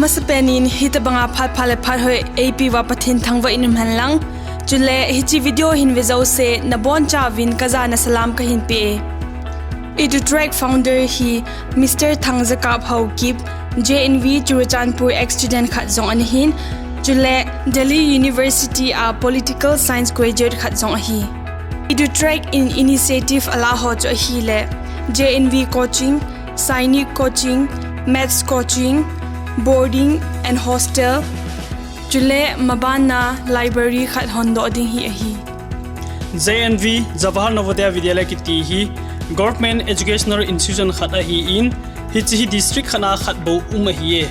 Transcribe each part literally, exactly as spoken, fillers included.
Masapen in hitabanga phat pha le phat hoi eipeuva Pathen thangvah in umhen lang. Chule hiche video hin ve jouse nabonchauvin kajana salam kahin pe e. EduTrack founder hi Mister Thangjakap Haokip, J N V Churachandpur ex-student khat jong ana hin, chule Delhi University a political science graduate khat jong ahi. EduTrack in initiative ala ho chu ahile, J N V coaching, Sainik coaching, maths coaching, boarding and hostel, chule mabanna library khat hondoh ding hi ahi. J N V, Jawahar Navodaya Vidyalaya kiti hi government educational institution khat ahin, hiche hi district khat a khat bou um ahi e.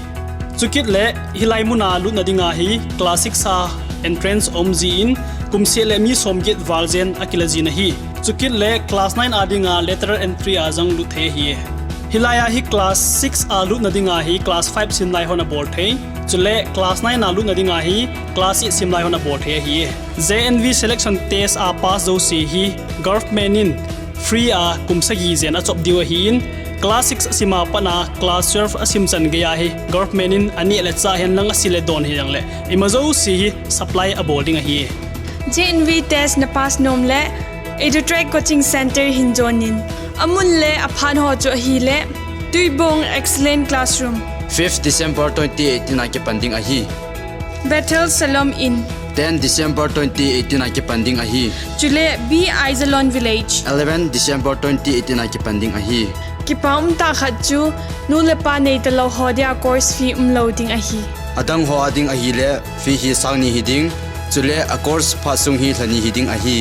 Chukit le hilai muna lutna dinga hi class six a entrance um jin, kumseh le mi somget val jen akila jin ahi. Chukit le class nine a dinga lateral entry a jong lut thei ahi e. Hilai a hi class six a lutna dinga hi class five simlai hon abol thei. Chule class nine a lutna dinga hi class eight simlai hon abol thei ahi e. J N V selection test a pass jouse hi government in free a kum sagi jen achop diu ahin, class six asim a pat a class twelve asim chan gei a hi government in aneh le chah hen lang ase le don hijongle ima jouse hi supply abol ding ahi. J N V test na pass nom le EduTrack Coaching Center hin jon in. Amun le aphat ho chu ahile, Tuibong Excellent Classroom, fifth December twenty eighteen a kipan ding ahi. Bethel Shalom Inn, ten December twenty eighteen a kipan ding ahi. Chule B Aijalon Village, eleven December twenty eighteen a kipan ding ahi. Kipa umtah khat chu, nu le pa neitalou ho dia course fee umlou ding ahi. Adang ho a ding ahile fee hi sang ni hiding, chule a course phat sung hi lha ni hiding ahi.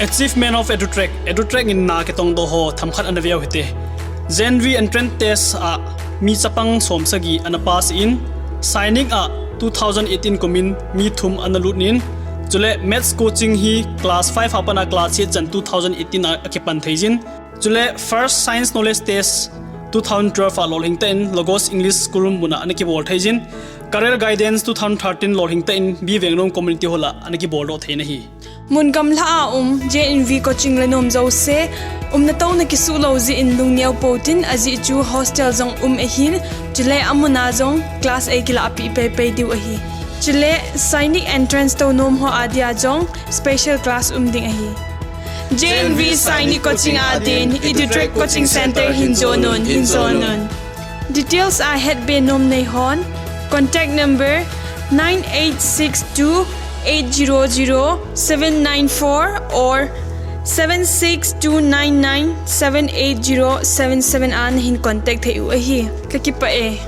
Achievement of EduTrack. EduTrack in na kitongdoh ho themkhat ana veu hite. J N V entrance test a mi chapang somsagi ana pass in, Sainik a two thousand eighteen kumin mi thum ana lut in, chule maths coaching hi class five a pat a class eight chan two thousand eighteen a akipan thei jin, chule first science knowledge test two thousand twelve a lolhing tah in Logos English School muna ana kibol thei jin, career guidance two thousand thirteen lolhing tah in B Vengnom Community Hall a ana kiboldoh thei in ahi. Mun gamla a um, J N V coaching la nom jouse, umna touna kisuh lou jeh in lungneo pou tin, ajeh chu hostel jong um ahin, chule amun a jong class eikilah peh peipei diu ahi. Chule Sainik entrance tou nom ho a dia jong special class um ding ahi. J N V Sainik coaching a din EduTrack Coaching Center hin jon un, hin jon un. Details a hetbe nom nei hon, contact number nine eight six two eight zero zero seven nine four or seven six two nine nine seven eight zero seven seven a nahin contact thei u ahi. Kakipah e.